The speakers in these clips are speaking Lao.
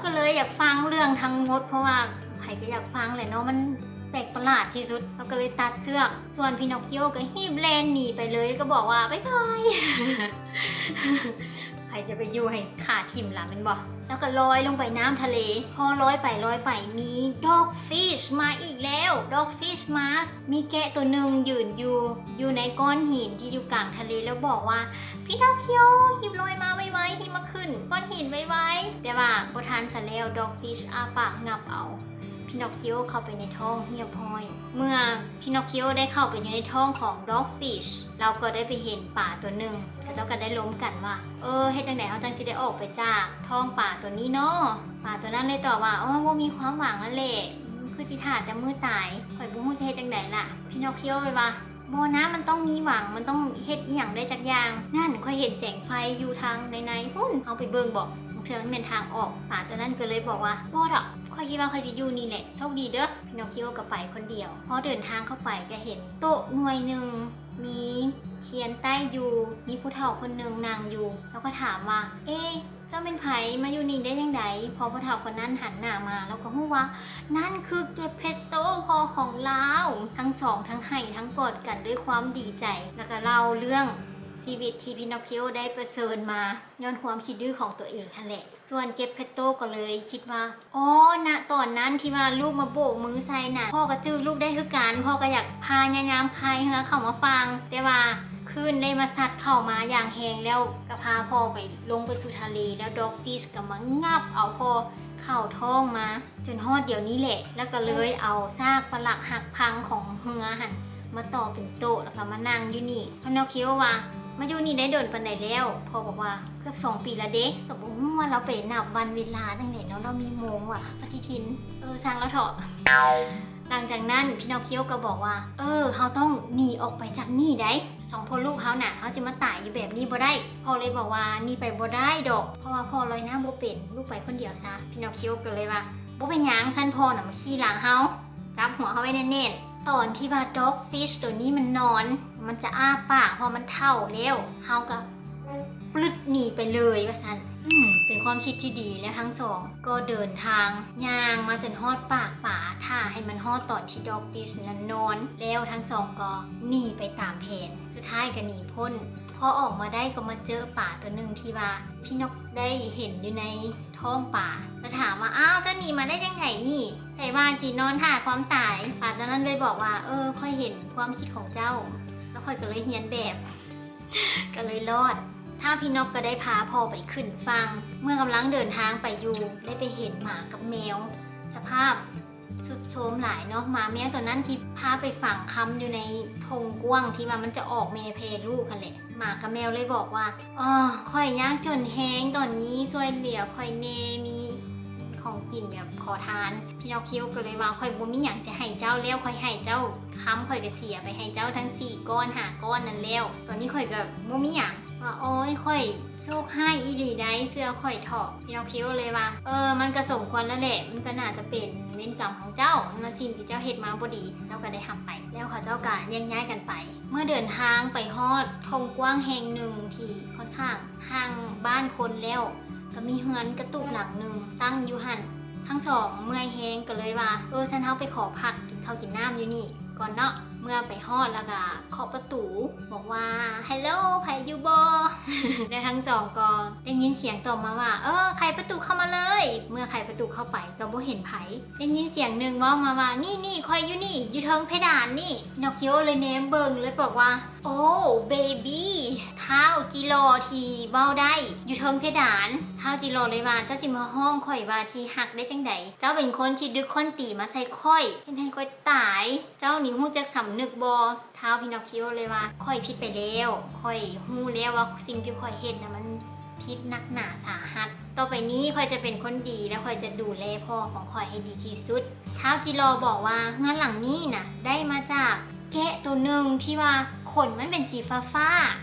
ກໍເລີຍຢາກຟັງເລື່ອງທັງໝົດ ເພາະວ່າໃຜກໍຢາກຟັງແຫຼະເນາະ ມັນແປກປະຫຼາດທີ່ສຸດ. ເຮົາກໍເລີຍຕັດເຊືອກ ສ່ວນພິນອກຄີໂອກໍຮີບແລ່ນໜີໄປເລີຍ ແລ້ວກໍບອກວ່າ ບາຍບາຍ. ໃຜຈະໄປຢູ່ໃຫ້ຂາຖິ້ມລະ ແມ່ນບໍ່? ແລ້ວກໍລອຍລົງໄປນ້ຳທະເລ. ພໍລອຍໄປລອຍໄປ ມີ dogfish ມາອີກແລ້ວ. dogfish ມາ ມີແກະໂຕໜຶ່ງຢືນຢູ່ ຢູ່ໃນກ້ອນຫີນທີ່ຢູ່ກາງທະເລ ແລ້ວບອກວ່າ ພິນອກຄີໂອ ຮີບລອຍມາໄວໆ ຮີບມາຂຶ້ນກ້ອນຫີນໄວໆ. ແຕ່ວ່າບໍ່ທັນຊະແລ້ວ dogfish ອ້າປາກງັບເອົາພິນອກຄີໂອເຂົ້າໄປໃນທ້ອງຮຽບຮ້ອຍ. ເມື່ອພິນອກຄີໂອໄດ້ເຂົ້າໄປຢູ່ໃນທ້ອງຂອງ dogfish ລາວກໍໄດ້ໄປເຫັນປາໂຕໜຶ່ງ. ເຂົາເຈົ້າກໍໄດ້ລົມກັນວ່າ ເອີ ເຮັດຈັ່ງໃດເຮົາຈັ່ງຊິໄດ້ອອກໄປຈາກທ້ອງປາໂຕນີ້ເນາະ? ປາໂຕນັ້ນເລີຍຕອບວ່າ ໂອ້ ບໍ່ມີຄວາມຫວັງຫັ້ນແຫຼະ ຄືຊິຖ້າແຕ່ມື້ຕາຍ ຂ້ອຍບໍ່ຮູ້ຈະເຮັດຈັ່ງໃດລະ. ພິນອກຄີໂອເລີຍວ່າ ບໍ່ນະ ມັນຕ້ອງມີຫວັງ ມັນຕ້ອງເຮັດອີ່ຫຍັງໄດ້ຈັກຢ່າງ. ນັ້ນ ຂ້ອຍເຫັນແສງໄຟຢູ່ທາງໃນໆພຸ້ນ ເຮົາໄປເບິ່ງບໍ ບາງເທື່ອມັນແມ່ນທາງອອກ. ປາໂຕນັ້ນກໍເລີຍບອກວ່າ ບໍ່ດອກ ຂ້ອຍຄິດວ່າຂ້ອຍຊິຢູ່ນີ້ແຫຼະ ໂຊກດີເດີ. ພິນອກຄີໂອກໍໄປຄົນດຽວ. ພໍເດີນທາງເຂົ້າໄປກໍເຫັນໂຕະໜ່ວຍໜຶ່ງ ມີທຽນໄຕ້ຢູ່ ມີຜູ້ເຖົ້າຄົນໜຶ່ງນັ່ງຢູ່ ລາວກໍຖາມວ່າ ເອ ເຈົ້າແມ່ນໃຜ? ມາຢູ່ນີ້ໄດ້ຈັ່ງໃດ? ພໍຜູ້ເຖົ້າຄົນນັ້ນຫັນໜ້າມາ ລາວກໍຮູ້ວ່າ ນັ້ນຄືເກັບເພັດໂຕ ພໍ່ຂອງລາວ. ທັງສອງທັງໄຫ້ທັງກອດກັນດ້ວຍຄວາມດີໃຈ ແລ້ວກໍເລົ່າເລື່ອງຊີວິດທີ່ພິນອກຄີໂອໄດ້ປະເຊີນມາ ຍ້ອນຄວາມຂີ້ດື້ຂອງຕົວເອງຫັ້ນແຫຼະ. ສ່ວນເກັບເພັດໂຕກໍເລີຍຄິດວ່າ ອໍ ນະຕອນນັ້ນທີ່ວ່າລູກມາໂບກມືໃສ່ນະ ພໍ່ກໍຈື່ລູກໄດ້ຄືກັນ ພໍ່ກໍຢາກພະຍາຍາມພາຍເຮືອເຂົ້າມາຝັ່ງ ແຕ່ວ່າຄື້ນໄດ້ມາຊັດເຂົ້າມາຢ່າງແຮງ ແລ້ວກໍພາພໍ່ໄປ ລົງໄປສູ່ທະເລ ແລ້ວ dogfish ກໍມາງັບເອົາພໍ່ເຂົ້າທ້ອງມາ ຈົນຮອດດຽວນີ້ແຫຼະ. ແລ້ວກໍເລີຍເອົາຊາກປະຫຼັກຫັກພັງຂອງເຮືອຫັ້ນ ມາຕໍ່ເປັນໂຕະ ແລ້ວກໍມານັ່ງຢູ່ນີ້. ພິນອກຄີໂອວ່າ ມາຢູ່ນີ້ໄດ້ດົນປານໃດແລ້ວ? ພໍ່ບອກວ່າ ເກືອບສອງປີລະເດ. ກໍບໍ່ຮູ້ວ່າລາວໄປນັບວັນເວລາຈັ່ງໃດເນາະ ລາວມີໂມງຫວາ ປະຕິທິນ. ເອີ ຊ່າງລາວເຖາະ. ຫຼັງຈາກນັ້ນພິນອກຄີໂອກໍບອກວ່າ ເອີ ເຮົາຕ້ອງໜີອອກໄປຈາກນີ້ໃດ໋ ສອງພໍ່ລູກເຮົານະ ເຮົາຈະມາຕາຍຢູ່ແບບນີ້ບໍ່ໄດ້. ພໍ່ເລີຍບອກວ່າ ໜີໄປບໍ່ໄດ້ດອກ ເພາະວ່າພໍ່ລອຍນ້ຳບໍ່ເປັນ ລູກໄປຄົນດຽວຊະ. ພິນອກຄີໂອກໍເລີຍວ່າ ບໍ່ເປັນຫຍັງ ຊັ້ນພໍ່ນະມາຂີ່ຫຼັງເຮົາ ຈັບຫົວເຮົາໄວ້ແໜ້ນໆ. ຕອນທີ່ວ່າ dogfish ໂຕນີ້ມັນນອນ ມັນຈະອ້າປາກ ເພາະມັນເຖົ້າແລ້ວ ເຮົາກໍປຶດໜີໄປເລີຍວ່າຊັ້ນ. ອືມ ເປັນຄວາມຄິດທີ່ດີ ແລ້ວທັງສອງກໍເດີນທາງຍ່າງມາຈົນຮອດປາກປາ ຖ້າໃຫ້ມັນຮອດຕອນທີ່ dogfish ນັ້ນນອນ ແລ້ວທັງສອງກໍໜີໄປຕາມແຜນ ສຸດທ້າຍກໍໜີພົ້ນ. ພໍອອກມາໄດ້ກໍມາເຈີປາໂຕໜຶ່ງທີ່ວ່າພີ່ນົກໄດ້ເຫັນຢູ່ໃນທ້ອງປາ ແລ້ວຖາມວ່າ ອ້າວ ເຈົ້າໜີມາໄດ້ຈັ່ງໃດນີ້? ໃຜວ່າຊິນອນຖ້າຄວາມຕາຍ? ປາໂຕນັ້ນເລີຍບອກວ່າ ເອີ ຂ້ອຍເຫັນຄວາມຄິດຂອງເຈົ້າ ແລ້ວຂ້ອຍກໍເລີຍຮຽນແບບ ກໍເລີຍລອດ. ທ້າວພີ່ນົກກໍໄດ້ພາພໍ່ໄປຂຶ້ນຝັ່ງ ເມື່ອກຳລັງເດີນທາງໄປຢູ່ ໄດ້ໄປເຫັນໝາກັບແມວ ສະພາບ ຊຸດໂຊມຫຼາຍເນາະ. ໝາແມວຕົວນັ້ນທີ່ພາໄປຝັງຄຳຢູ່ໃນທົ່ງກວ້າງ ທີ່ວ່າມັນຈະອອກແມ່ແຜ່ລູກຫັ້ນແຫຼະ. ໝາກັບແມວເລີຍບອກວ່າ ອໍ ຂ້ອຍຍາກຈົນແຮງ ຕອນນີ້ຊ່ວຍເຫຼືອຂ້ອຍແດ່ ມີຂອງກິນແບບຂໍທານ. ພິນໍຄິໂອກໍເລີຍວ່າ ຂ້ອຍບໍ່ມີຫຍັງຈະໃຫ້ເຈົ້າແລ້ວ ຂ້ອຍໃຫ້ເຈົ້າ ຄຳຂ້ອຍກໍເສຍໄປໃຫ້ເຈົ້າທັງສີ່ກ້ອນຫ້າກ້ອນນັ້ນແລ້ວ ຕອນນີ້ຂ້ອຍກໍບໍ່ມີຫຍັງ. ວ່າ ໂອ້ຍ ຂ້ອຍໂຊກຮ້າຍອີ່ຫຼີໃດ໋ ເຊື່ອຂ້ອຍເຖາະ. ພິນໍຄິໂອເລີຍວ່າ ເອີ ມັນກໍສົມຄວນແລ້ວແຫຼະ ມັນກໍໜ້າຈະເປັນເວນກຳຂອງເຈົ້າ ມັນເປັນສິ່ງທີ່ເຈົ້າເຮັດມາບໍ່ດີ ເຈົ້າກໍໄດ້ຮັບໄປ. ແລ້ວເຂົາເຈົ້າກໍແຍກຍ້າຍກັນໄປ. ເມື່ອເດີນທາງໄປຮອດທົ່ງກວ້າງແຫ່ງໜຶ່ງທີ່ຂ້ອນຂ້າງຫ່າງບ້ານຄົນແລ້ວ ກໍມີເຮືອນກະຕຸບຫຼັງໜຶ່ງຕັ້ງຢູ່ຫັ້ນ. ທັງສອງເມື່ອຍແຮງກໍເລີຍວ່າ ເອີ ຊັ້ນເຮົາໄປຂໍພັກກິນເຂົ້າກິນນ້ຳຢູ່ນີ້ ກ່ອນເນາະ. ເມື່ອໄປຮອດແລ້ວກະເຄາະປະຕູ ບອກວ່າ ຮັລໂຫຼ ໃຜຢູ່ບໍ່? ແລ້ວທັງສອງກໍໄດ້ຍິນສຽງຕອບມາວ່າ ເອີ ໄຂປະຕູເຂົ້າມາເລີຍ. ເມື່ອໄຂປະຕູເຂົ້າໄປກໍບໍ່ເຫັນໃຜ ໄດ້ຍິນສຽງໜຶ່ງເວົ້າມາວ່າ ນີ້ໆ ຂ້ອຍຢູ່ນີ້ ຢູ່ເທິງເພດານນີ້. ພິນໍຄິໂອເລີຍແນມເບິ່ງ ເລີຍບອກວ່າ ໂອ້ ເບບີ ທ້າວຈິຫຼໍ່ທີ່ເວົ້າໄດ້ ຢູ່ເທິງເພດານ. ທ້າວຈິຫຼໍ່ເລີຍວ່າ ເຈົ້າຊິມາຮ້ອງຂ້ອຍວ່າທີ່ຮັກໄດ້ຈັ່ງໃດ? ເຈົ້າເປັນຄົນທີ່ດຶກຄ້ອນຕີມາໃສ່ຂ້ອຍ ເຮັດໃຫ້ຂ້ອຍຕາຍ ເຈົ້ານີ້ຮູ້ຈັກສຳນຶກບໍ່? ທ້າວພິນໍຄິໂອເລີຍວ່າ ຂ້ອຍຜິດໄປແລ້ວ ຂ້ອຍຮູ້ແລ້ວວ່າສິ່ງທີ່ຂ້ອຍເຮັດນະ ມັນຜິດໜັກໜາສາຫັດ. ຕໍ່ໄປນີ້ຂ້ອຍຈະເປັນຄົນດີ ແລະ ຂ້ອຍຈະດູແລພໍ່ຂອງຂ້ອຍໃຫ້ດີທີ່ສຸດ. ທ້າວຈິຫຼໍ່ບອກວ່າ ເຮືອນຫຼັງນີ້ນະ ໄດ້ມາຈາກແກະໂຕໜຶ່ງທີ່ວ່າຂົນມັນເປັນສີຟ້າ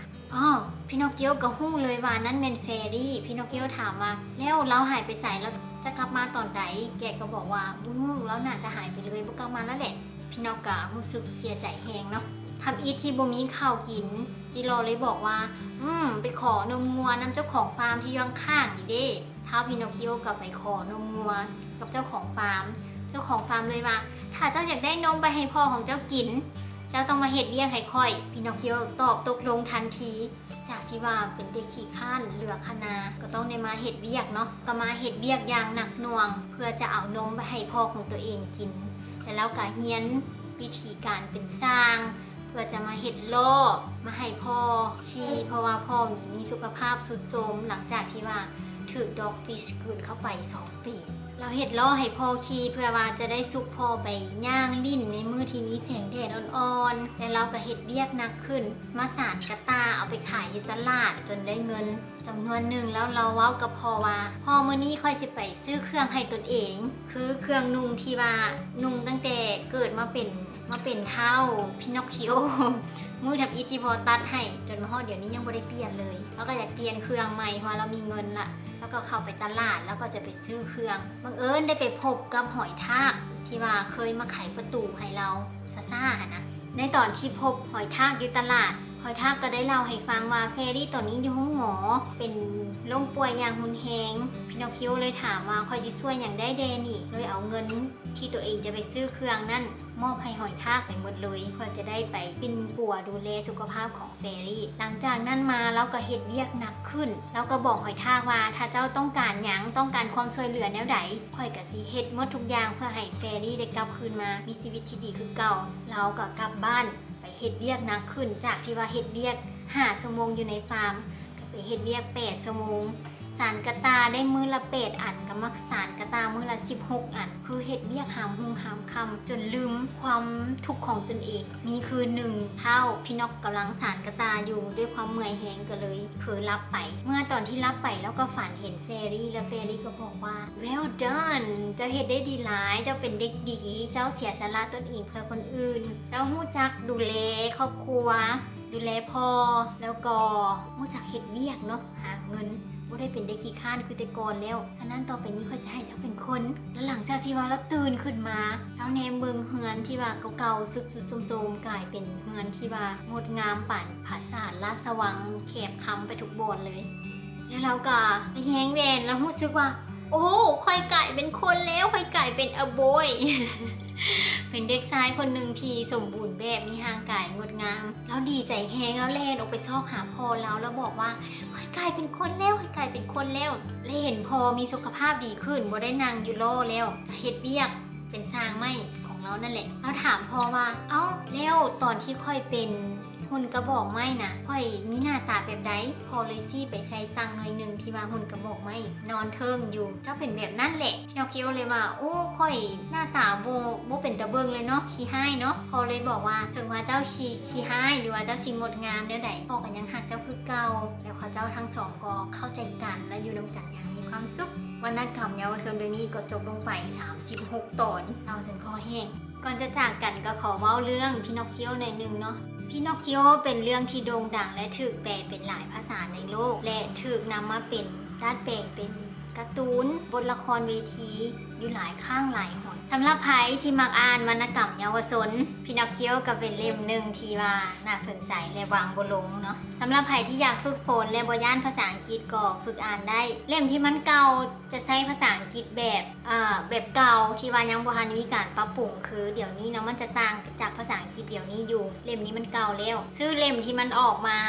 ໆ. ອໍ ພິນໍຄິໂອກໍຮູ້ເລີຍວ່ານັ້ນແມ່ນແຟຣີ. ພິນໍຄິໂອຖາມວ່າ ແລ້ວລາວຫາຍໄປໃສ? ລາວຈະກັບມາຕອນໃດ? ແກະກໍບອກວ່າ ບໍ່ຮູ້ ລາວໜ້າຈະຫາຍໄປເລີຍ ບໍ່ກັບມາແລ້ວແຫຼະ. ພິນໍກໍຮູ້ສຶກເສຍໃຈແຮງເນາະ ທຳອິດທີ່ບໍ່ມີເຂົ້າກິນ. ຈິຫຼໍ່ເລີຍບອກວ່າ ອືມ ໄປຂໍນົມງົວນຳເຈົ້າຂອງຟາມທີ່ຢູ່ຂ້າງໆນີ້ເດ້. ທ້າວພິນອກຄິໂອກໍໄປຂໍນົມງົວກັບເຈົ້າຂອງຟາມ. ເຈົ້າຂອງຟາມເລີຍວ່າ ຖ້າເຈົ້າຢາກໄດ້ນົມໄປໃຫ້ພໍ່ຂອງເຈົ້າກິນ ເຈົ້າຕ້ອງມາເຮັດວຽກໃຫ້ຂ້ອຍ. ພິນອກຄິໂອຕອບຕົກລົງທັນທີ. ຈາກທີ່ວ່າເປັນເດັກຂີ້ຄ້ານເຫຼືອຂະໜາ ກໍຕ້ອງໄດ້ມາເຮັດວຽກເນາະ, ກໍມາເຮັດວຽກຢ່າງໜັກໜ່ວງ ເພື່ອຈະເອົານົມໄປໃຫ້ພໍ່ຂອງຕົວເອງກິນ. ແລ້ວລາວກໍຮຽນວິທີການເປັນຊ່າງ ເພື່ອຈະມາເຮັດລໍ້ມາໃຫ້ພໍ່ຂີ່ ເພາະວ່າພໍ່ນີ້ມີສຸຂະພາບຊຸດໂຊມ ຫຼັງຈາກທີ່ວ່າຖືກ Dogfish ກືນເຂົ້າໄປສອງປີ. ລາວເຮັດລໍ້ໃຫ້ພໍ່ຂີ່ ເພື່ອວ່າຈະໄດ້ຊຸກພໍ່ໄປຍ່າງຫຼິ້ນໃນມື້ທີ່ມີແສງແດດອ່ອນໆ ແລະ ລາວກໍເຮັດວຽກໜັກຂຶ້ນ ມາສານກະຕ່າເອົາໄປຂາຍຢູ່ຕະຫຼາດຈົນໄດ້ເງິນຈຳນວນໜຶ່ງ. ແລ້ວລາວເວົ້າກັບພໍ່ວ່າ ພໍ່ ມື້ນີ້ຂ້ອຍຊິໄປຊື້ເຄື່ອງໃຫ້ຕົນເອງ ຄືເຄື່ອງນຸ່ງທີ່ວ່ານຸ່ງຕັ້ງແຕ່ເກີດມາເປັນ ມາເປັນທ້າວພິນອກຄິໂອ ມື້ທຳອິດທີ່ພໍ່ຕັດໃຫ້ ຈົນມາຮອດດຽວນີ້ຍັງບໍ່ໄດ້ປ່ຽນເລີຍ. ລາວກໍຢາກປ່ຽນເຄື່ອງໃໝ່ ເພາະວ່າລາວມີເງິນລະ. ລາວກໍເຂົ້າໄປຕະຫຼາດ ລາວກໍຈະໄປຊື້ເຄື່ອງ. ບັງເອີນໄດ້ໄປພົບກັບຫອຍທາກທີ່ວ່າເຄີຍມາໄຂປະຕູໃຫ້ລາວຊ້າໆຫັ້ນນະ. ໃນຕອນທີ່ພົບຫອຍທາກຢູ່ຕະຫຼາດ ຫອຍທາກກໍໄດ້ເລົ່າໃຫ້ຟັງວ່າ Fairy ຕອນນີ້ຢູ່ໂຮງໝໍ ເປັນລົ້ມປ່ວຍຢ່າງຮຸນແຮງ. ພິນອກຄິໂອເລີຍຖາມວ່າ ຂ້ອຍຊິຊ່ວຍຫຍັງໄດ້ແດ່ນີ້? ເລີຍເອົາເງິນ ທີ່ຕົວເອງຈະໄປຊື້ເຄື່ອງນັ້ນ ມອບໃຫ້ຫອຍທາກໄປໝົດເລີຍ ເພື່ອຈະໄດ້ໄປປິ່ນປົວດູແລສຸຂະພາບຂອງ Fairy. ຫຼັງຈາກນັ້ນມາລາວກໍເຮັດວຽກໜັກຂຶ້ນ. ລາວກໍບອກຫອຍທາກວ່າ ຖ້າເຈົ້າຕ້ອງການຫຍັງ ຕ້ອງການຄວາມຊ່ວຍເຫຼືອແນວໃດ ຂ້ອຍກໍຊິເຮັດໝົດທຸກຢ່າງ ເພື່ອໃຫ້ Fairy ໄດ້ກັບຄືນມາມີຊີວິດທີ່ດີຄືເກົ່າ. ລາວກໍກັບບ້ານໄປເຮັດວຽກໜັກຂຶ້ນ ຈາກທີ່ວ່າເຮັດວຽກຫ້າຊົ່ວໂມງຢູ່ໃນຟາມ ໄປເຮັດວຽກແປດຊົ່ວໂມງ ສານກະຕ່າໄດ້ມື້ລະແປດອັນ ກໍມາສານກະຕ່າມື້ລະສິບຫົກອັນ ຄືເຮັດວຽກຫາມຮຸ່ງຫາມຄ່ຳ ຈົນລືມຄວາມທຸກຂອງຕົນເອງ. ມີຄືນໜຶ່ງ ທ້າວພິນອກກຳລັງສານກະຕ່າຢູ່ ດ້ວຍຄວາມເມື່ອຍແຮງກໍເລີຍເຜີຫຼັບໄປ. ເມື່ອຕອນທີ່ຫຼັບໄປ ລາວກໍຝັນເຫັນ Fairy ແລ້ວ Fairy ກໍບອກວ່າ Well done ເຈົ້າເຮັດໄດ້ດີຫຼາຍ ເຈົ້າເປັນເດັກດີ ເຈົ້າເສຍສະຫຼະຕົນເອງເພື່ອຄົນອື່ນ ເຈົ້າຮູ້ຈັກດູແລຄອບຄົວ ດູແລພໍ່ ແລ້ວກໍຮູ້ຈັກເຮັດວຽກເນາະ ຫາເງິນ ບໍ່ໄດ້ເປັນເດັກຂີ້ຄ້ານຄືແຕ່ກ່ອນແລ້ວ. ສະນັ້ນຕໍ່ໄປນີ້ຂ້ອຍຈະໃຫ້ເຈົ້າເປັນຄົນ. ແລ້ວຫຼັງຈາກທີ່ວ່າລາວຕື່ນຂຶ້ນມາ ລາວແນມເບິ່ງເຮືອນທີ່ວ່າເກົ່າໆ ຊຸດໆໂຊມໆ ກາຍເປັນເຮືອນທີ່ວ່າງົດງາມປານປາສາດລາຊະວັງແຄບຄຳໄປທຸກບ່ອນເລີຍ. ແລ້ວລາວກໍໄປແຍງແວ່ນ ລາວຮູ້ສຶກວ່າ ໂອ້ ຂ້ອຍກາຍເປັນຄົນແລ້ວ ຂ້ອຍກາຍເປັນ a boy ເປັນເດັກຊາຍຄົນໜຶ່ງທີ່ສົມບູນແບບ ມີຮ່າງກາຍງົດງາມ. ລາວດີໃຈແຮງ ລາວແລ່ນອອກໄປຊອກຫາພໍ່ລາວ ລາວບອກວ່າ ຂ້ອຍກາຍເປັນຄົນແລ້ວ ຂ້ອຍກາຍເປັນຄົນແລ້ວ ແລະ ເຫັນພໍ່ມີສຸຂະພາບດີຂຶ້ນ ບໍ່ໄດ້ນັ່ງຢູ່ລໍ້ແລ້ວ ເຮັດວຽກເປັນຊ່າງໄມ້ຂອງລາວນັ້ນແຫຼະ. ລາວຖາມພໍ່ວ່າ ເອົ້າ ແລ້ວຕອນທີ່ຂ້ອຍເປັນ ຫຸ່ນກະບອກໄມ້ນະ ຂ້ອຍມີໜ້າຕາແບບໃດ? ພໍ່ເລີຍຊີ້ໄປໃສ່ຕັ່ງໜ່ວຍໜຶ່ງທີ່ວ່າຫຸ່ນກະບອກໄມ້ ນອນເທິງຢູ່. ເຈົ້າເປັນແບບນັ້ນແຫຼະ. ພິນອກຄິໂອເລີຍວ່າ ໂອ້ ຂ້ອຍໜ້າຕາບໍ່ ບໍ່ເປັນຕາເບິ່ງເລີຍເນາະ ຂີ້ຮ້າຍເນາະ. ພໍ່ເລີຍບອກວ່າ ເຖິງວ່າເຈົ້າຊິຂີ້ຮ້າຍ ຫຼືວ່າເຈົ້າຊິງົດງາມແນວໃດ ພໍ່ກໍຍັງຮັກເຈົ້າຄືເກົ່າ. ແລ້ວເຂົາເຈົ້າທັງສອງກໍເຂົ້າໃຈກັນ ແລະ ຢູ່ນຳກັນຢ່າງມີຄວາມສຸກ. ວັນນະກຳເຍົາວະຊົນເລື່ອງນີ້ກໍຈົບລົງໄປສາມສິບຫົກຕອນ ເລົ່າຈົນຄໍແຫ້ງ. ກ່ອນຈະຈາກກັນກໍຂໍເວົ້າເລື່ອງພິນອກຄີໂອໜ້ອຍໜຶ່ງເນາະ. ພິນອກຄີໂອເປັນເລື່ອງທີ່ໂດ່ງດັງ ແລະ ຖືກແປເປັນຫຼາຍພາສາໃນໂລກ ແລະ ຖືກນຳມາເປັນ ດັດແປງເປັນກາຕູນ, ບົດລະຄອນເວທີ ຢູ່ຫຼາຍຄັ້ງຫຼາຍຫົນ. ສຳລັບໃຜທີ່ມັກອ່ານວັນນະກຳເຍົາວະຊົນ, ພິນອກຄີໂອກໍເປັນເຫຼັ້ມໜຶ່ງທີ່ວ່າໜ້າສົນໃຈ ແລະ ວາງບໍ່ລົງເນາະ. ສຳລັບໃຜທີ່ຢາກຝຶກຝົນ ແລະ ບໍ່ຢ້ານພາສາອັງກິດ ກໍຝຶກອ່ານໄດ້. ເຫຼັ້ມທີ່ມັນເກົ່າ ຈະໃຊ້ພາສາອັງກິດແບບ ເອີ ແບບເກົ່າທີ່ວ່າຍັງບໍ່ທັນມີການປັບປຸງ ຄືດຽວນີ້ເນາະ ມັນຈະຕ່າງຈາກພາສາອັງກິດດຽວນີ້ຢູ່. ເຫຼັ້ມນີ້ມັນເກົ່າແລ້ວ ຊື້ເຫຼັ້ມທີ່ມັນອອກມາ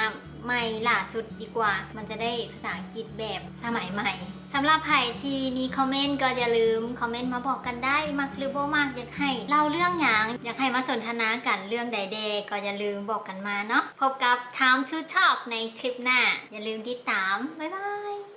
ໃໝ່ຫຼ້າສຸດດີກວ່າ ມັນຈະໄດ້ພາສາອັງກິດແບບສະໄໝໃໝ່. ສຳລັບໃຜທີ່ມີຄອມເມັນກໍຢ່າລືມຄອມເມັນມາບອກກັນໄດ້ ມັກຫຼືບໍ່ມັກ ຢາກໃຫ້ເລົ່າເລື່ອງຫຍັງ ຢາກໃຫ້ມາສົນທະນາກັນເລື່ອງໃດແດ່ ກໍຢ່າລືມບອກກັນມາເນາະ. ພົບກັບ Time to Talk ໃນຄລິບໜ້າ ຢ່າລືມຕິດຕາມ. ບາຍບາຍ.